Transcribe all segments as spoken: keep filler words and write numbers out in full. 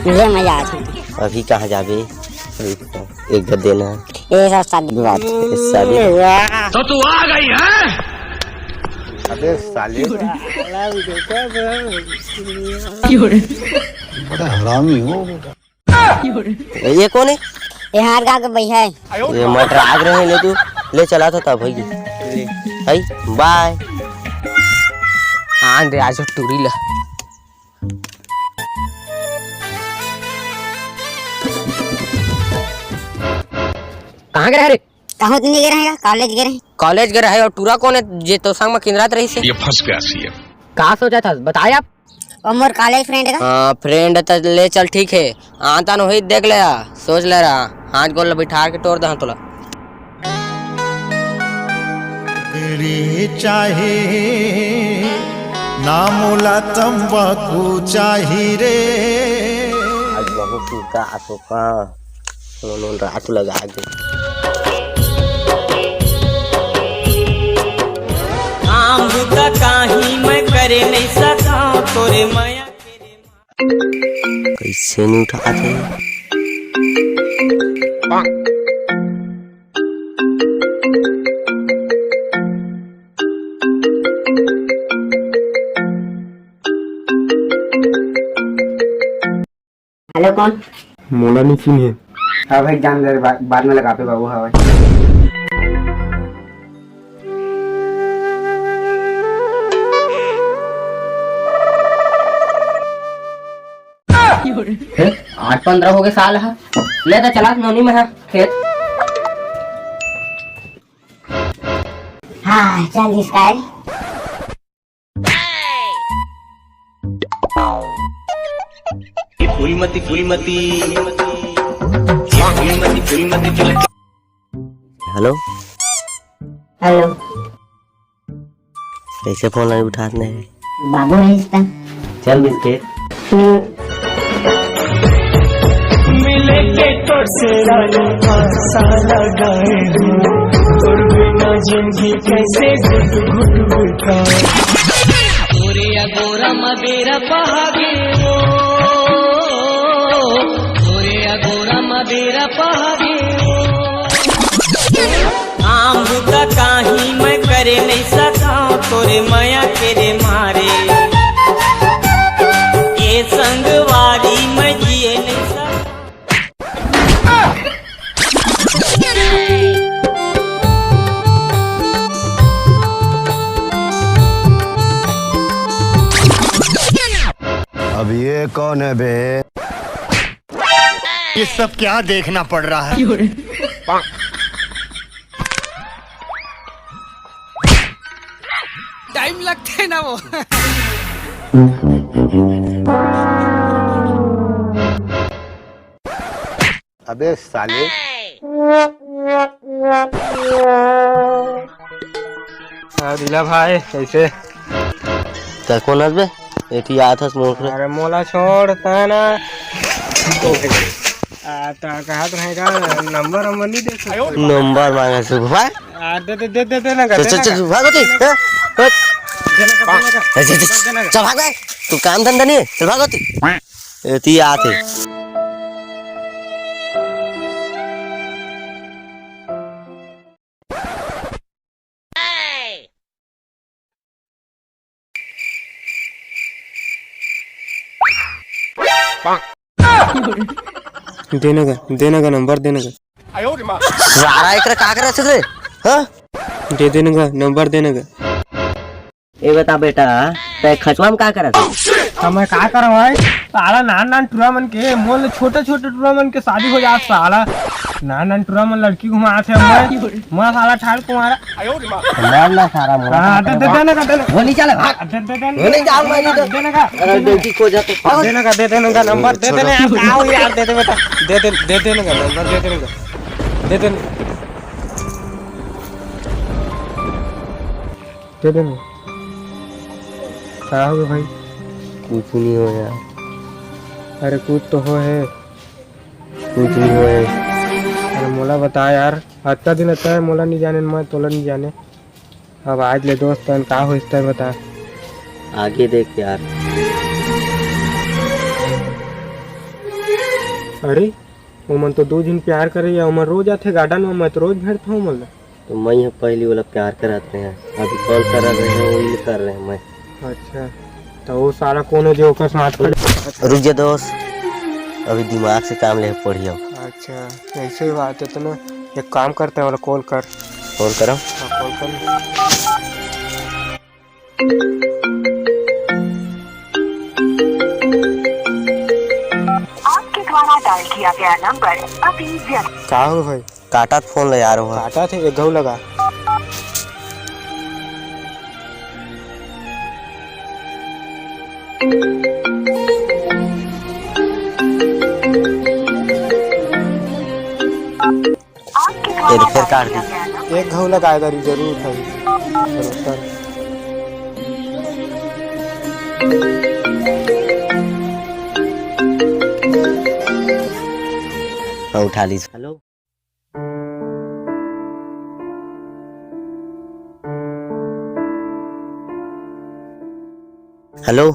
ले, मैं जात हूँ। अभी कहाँ जाबे? एक गद्दे ना। ये सब शादी बात। शादी। तो तू आ गई है। अबे साले। बड़ा हरामी हो बेटा। ये कौन है? ये हमारे गाँव के भैया है। ये मटर आग रहे ले तू। ले चला था तब भैया। भाई, बाय। आन दे आज टूरी ला। कहाँ गए रे? कहूँ तो नहीं गए रहे, कॉलेज गए रहे। कॉलेज गए रहे और टूरा कौन है जे तो संग में किंदरात रही से? ये फंस गया सीएम। का सोचा था बताए आप? वो मोर कॉलेज फ्रेंड का। हाँ, फ्रेंड तो ले चल ठीक है, आता न होई देख ले, सोच ले रहा, हाथ गोल बिठा के तोड़ दे तोला। बीड़ी चाही ना मोला तंबाकू चाही रे। आज बहुत सुनता अशोका, नोन रात लगा दे। काम बुता काही मैं करे नहीं सका तोरे मया। कैसे नहीं उठाते? हेलो, कौन? मोला नहीं चिन्हे। हाँ भाई, जान दे, बा-, बाद में लगाबे बाबू, हाँ भाई। हे, आठ पंद्रह हो गए साल हा। ले तो चला नोनी में हा खेत। हाँ, चल इसका है। फूलमती, फूलमती, फूलमती, फूलमती, फूलमती। हेलो। हेलो। कैसे फोन नहीं उठाते हैं? बाबू है इसका। चल बिस्किट। मिले के तोर से रानी आशा लगाए हूँ, तोर बिना जिंदगी कैसे घुट घुट बिताए। तोरे अगोरा मदेरा पहागे ओ, तोरे अगोरा मदेरा पहागे ओ। काम बुता काही मैं करे नहीं सका तोरे मया के रे मारे। ये संगवारी मैं जिए नहीं सका। अब ये कौन है बे? ये सब क्या देखना पड़ रहा है? टाइम लगते है ना वो। अबे साले। हाँ, दिला भाई, कैसे? त कोन हस बे? एती आत हस मोर करा। अरे मोला छोड़, ता ना। आ, ता कहत रहे का, नंबर वंबर नहीं दे सकते? नंबर मांगे से भाई। आ, दे, दे, दे, दे, दे ना, चल, दे चल, ना। चल, भाग होती, हाँ? हट। दे ना, दे ना, चल, चल, चल, दे ना। चल, भाग बे। तू काम धंधा नहीं है, चल, भाग होती। एती आत हे। देने का, देने का नंबर देने का। सारा एकरा का करे से रे? हाँ? दे देने का नंबर देने का। ए बता बेटा, तै खचवा में का करत हस? त मैं का करंव भाई? साला नान नान टुरा मन के, मोर ले छोटे छोटे टुरा मन के शादी हो जात साला। नान नान टुरा मन लड़की घुमात हे, मैं, मैं साला ठाल कुमारा। मार ना सारा मोला। हाँ, दे, दे, दे ना का, दे ना। वो नहीं चले, भाग। दे, दे, दे ना। वो नहीं जाऊँ मैं, नहीं तो। दे ना का। अरे, बेटी को जाते। दे ना का, दे, दे ना का नंबर, दे, दे ना यार, का हो यार, दे दे बेटा। दे दे, दे दे ना का नंबर, दे दे ना का। दे दे ना। दे दे ना। का हो गया भाई? कुछ नहीं हो यार। अरे कुछ तो हो है। कुछ नहीं हो है। अरे मोला बता यार, अतका दिन अतका है, मोला नहीं जाने, मैं तोला नहीं जाने। अब आज ले दोस्त तन का हो इस तरह बता। आगे देख यार। अरे, ओमन तो दू झिन प्यार करइया, ओमन रोज आथे garden में, मैं तो रोज भेंटथंव ओमन ला। तो मैं ह पहली वाला प्यार करत रहे, अभी call कर रहे हैं, वो कर रहे हैं मैं। अच्छा, तो वो सारा कौन है जो ओकर साथ खड़े? रुक जा दोस्त, अभी दिमाग से काम ले पढ़ियो। अच्छा, ऐसे ही बात है तो ना, एक काम करते हैं, वाला call कर। Call करो। हाँ, call कर। आपके द्वारा डायल किया गया नंबर अभी व्यस्त। का हो भाई? काटत फोन ले यार, वो काटत हे, एक घऊ लगा। ये तो फेर काट दी। एक घऊ लगाए दारी जरूर है। हाँ, उठा लीस। हेलो। हेलो।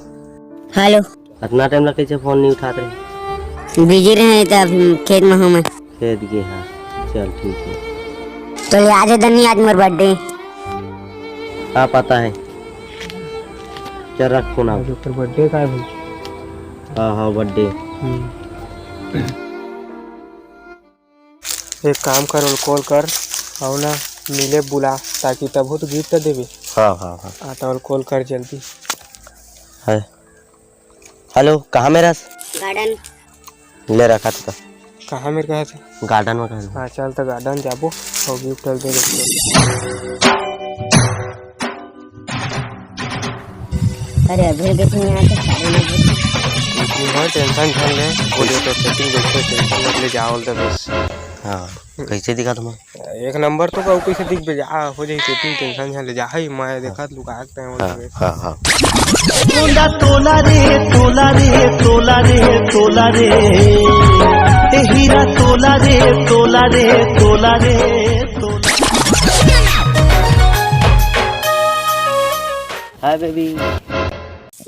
हेलो। अतना टाइम ला कइसे फोन नहीं उठात रहे? बिजी रहे, तब खेत में हूँ मैं। खेत गे हा, चल ठीक है। तो ले आज दनी, आज मोर birthday। हाँ, पता है। चल रख फोन अब। आज ओकर birthday का है भाई? हाँ, हाँ, birthday। हम्म। एक काम कर, ओला call कर, अउ ना मिले बुला, ताकि तभो तो gift देबे। हाँ, हाँ, हाँ। हाँ, तो ओला call कर जल्दी। है। हेलो, कहाँ मेर हस? Garden। ले रखा था। कहाँ मेर कहा था? Garden में कहा था। हाँ, चल तो garden जाबो, अउ gift दे देबो। अरे, अभी के तुम यहाँ से सारे लोग। हाँ, tension झन ले, वो जो तो setting देखे, tension मत ले, जा, all the best। हाँ, कैसे दिखा तुम्हें? एक नंबर तो कहू, कैसे दिख बे, जा, हो जाई setting, tension झन ले, जा, है, मैं देखा लुका के time हाँ, हो जाए। हाँ, हाँ। तोला, तोला रे, तोला रे, तोला रे, तोला रे। ए हीरा तोला रे, तोला रे, तोला रे, तोला। Hi baby।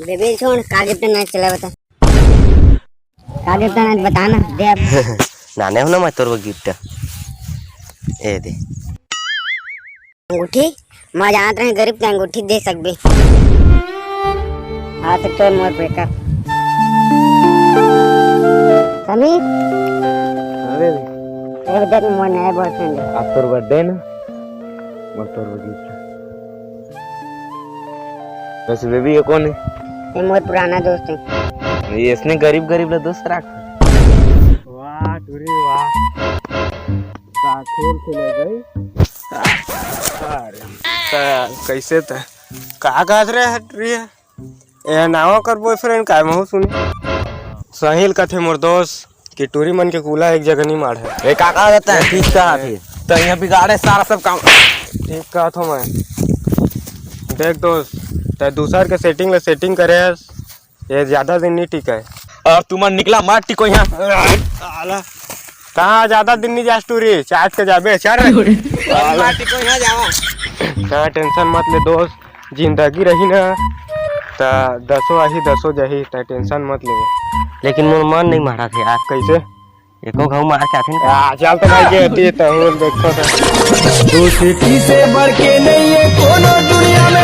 Baby छोड़, का gift ना चला बता। का gift ना बता ना, दे अब। नाने हो ना मैं तोर वो gift। ए दे। अंगूठी? मैं जानत रहे गरीब के अंगूठी दे सकबे। आज से तोर मोर breakup। समीर? हाँ baby। एक देख मोर नया boyfriend है। आज तोर birthday ना? मैं तोर वो gift। वैसे baby, ये कौन है? ये मोर पुराना दोस्त है। ये इसने गरीब गरीब ला दोस्त रख। वाह टुरी वाह, का खेल खेले गई। अरे, त कैसे त का कहत रहे हट रही है? ए नावा कर boyfriend का महू सुनी। सहिल कथे मोर दोस्त कि टूरी मन के कूला एक जगह नहीं माढ़े। ए, का कहा जाता है? ठीक कहा थी। तो यहाँ बिगाड़े सारा सब काम। ठीक कहा थो मैं। देख दोस्त, तै दूसर के setting ले setting करे हस, ये ज्यादा दिन नहीं टिके। और तुमन निकला मत टिको यहाँ। साला। कहाँ ज्यादा दिन नहीं जास टूरी, चाट के जाबे, चल रे। मत टिको यहाँ जावा। कहाँ tension मत ले दोस्त, जिंदगी रही ना, त दसो आही, दसो जाही, त tension मत लेवे। लेकिन मोर मन नहीं माढ़ा थे यार। कैसे? एको घाव मार के आथिन का? आ, चल तो भाई, ये अति तो होल देखो तो। दोस्ती से बढ़ के नहीं है कोनो दुनिया में।